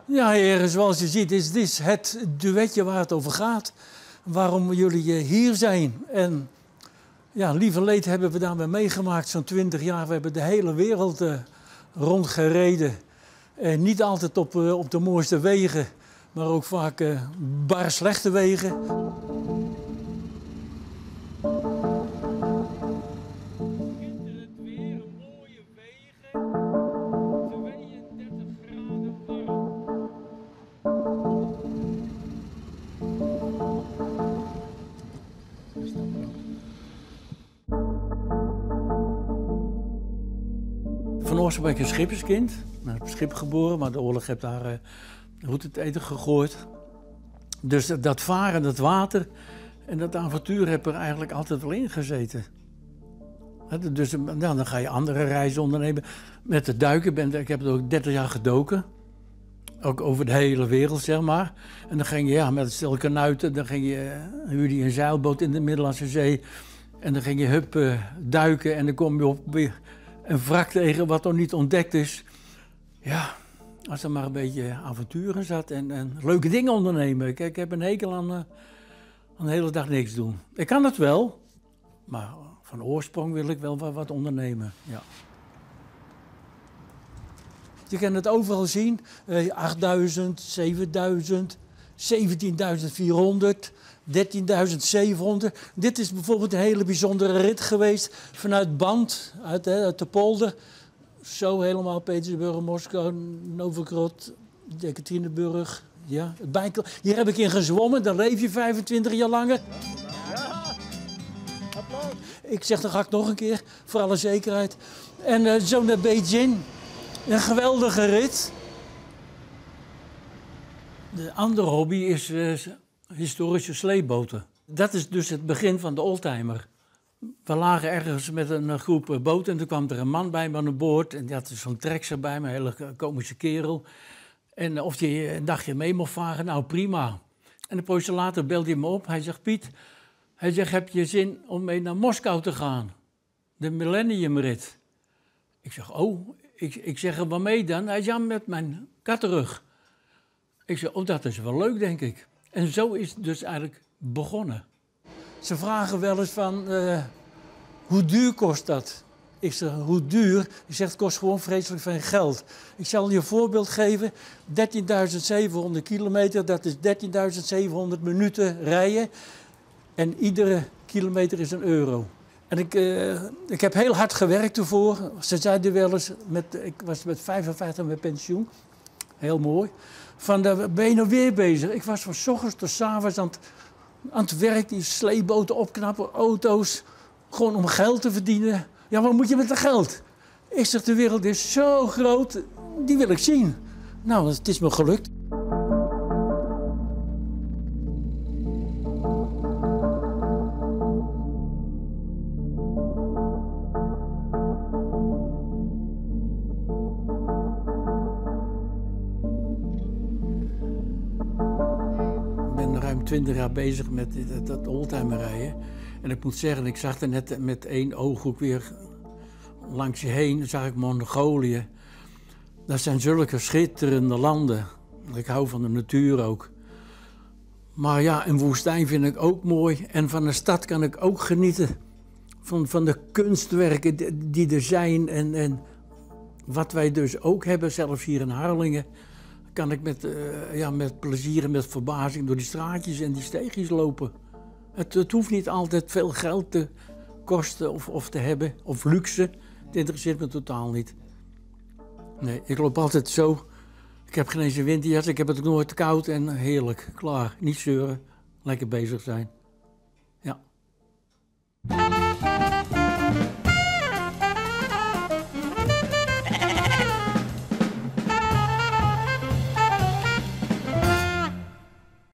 Ja, heren, zoals je ziet is dit het duetje waar het over gaat. Waarom jullie hier zijn. En ja, lieve leed hebben we daarmee meegemaakt, zo'n 20 jaar. We hebben de hele wereld rondgereden. En niet altijd op de mooiste wegen, maar ook vaak bar slechte wegen. Van oorsprong ben ik een schipperskind. Ik ben op schip geboren, maar de oorlog heeft daar roet in het eten gegooid. Dus dat varen, dat water en dat avontuur heb er eigenlijk altijd wel in gezeten. Dus nou, dan ga je andere reizen ondernemen. Met het duiken, ik heb ook 30 jaar gedoken. Ook over de hele wereld, zeg maar. En dan ging je met het stel kanuiten, dan ging je, huurde je een zeilboot in de Middellandse Zee. En dan ging je hup duiken en dan kom je op weer een wrak tegen wat nog niet ontdekt is. Ja, als er maar een beetje avontuur in zat en leuke dingen ondernemen. Kijk, ik heb een hekel aan de hele dag niks doen. Ik kan het wel, maar van oorsprong wil ik wel wat ondernemen. Ja. Je kan het overal zien. 8000, 7000, 17.400, 13.700. Dit is bijvoorbeeld een hele bijzondere rit geweest vanuit Band, uit de polder. Zo helemaal Petersburg, Moskou, Novgorod, Ekaterinburg. Ja, het Bijkel. Hier heb ik in gezwommen, dan leef je 25 jaar langer. Ik zeg, dan ga ik nog een keer, voor alle zekerheid. En zo naar Beijing. Een geweldige rit. De andere hobby is historische sleepboten. Dat is dus het begin van de oldtimer. We lagen ergens met een groep boten en toen kwam er een man bij me aan boord. En die had zo'n trekser bij me, een hele komische kerel. En of hij een dagje mee mocht varen, nou prima. En een poosje later belde hij me op. Hij zegt, Piet, hij zegt, heb je zin om mee naar Moskou te gaan? De Millenniumrit. Ik zeg, oh, ik zeg, waarmee dan? Hij zegt, ja, met mijn kattenrug. Ik zeg, oh, dat is wel leuk, denk ik. En zo is het dus eigenlijk begonnen. Ze vragen wel eens van, hoe duur kost dat? Ik zeg, hoe duur? Ik zeg, het kost gewoon vreselijk veel geld. Ik zal je een voorbeeld geven. 13.700 kilometer, dat is 13.700 minuten rijden. En iedere kilometer is €1. En ik heb heel hard gewerkt ervoor. Ze zeiden wel eens, ik was met 55 met pensioen. Heel mooi. Van, daar ben je nou weer bezig? Ik was van 's ochtends tot 's avonds aan het werk, die sleepboten opknappen, auto's. Gewoon om geld te verdienen. Ja, wat moet je met dat geld? Ik zeg, de wereld is zo groot, die wil ik zien. Nou, het is me gelukt. Ik ben ruim 20 jaar bezig met dat oldtimer rijden. En ik moet zeggen, ik zag er net met één oog ook weer langs je heen, zag ik Mongolië. Dat zijn zulke schitterende landen. Ik hou van de natuur ook. Maar ja, een woestijn vind ik ook mooi. En van de stad kan ik ook genieten. Van de kunstwerken die er zijn. En wat wij dus ook hebben, zelfs hier in Harlingen, kan ik met plezier en met verbazing door die straatjes en die steegjes lopen. Het hoeft niet altijd veel geld te kosten of te hebben, of luxe. Het interesseert me totaal niet. Nee, ik loop altijd zo. Ik heb geen eens een winterjas, ik heb het ook nooit koud en heerlijk. Klaar, niet zeuren, lekker bezig zijn. Ja.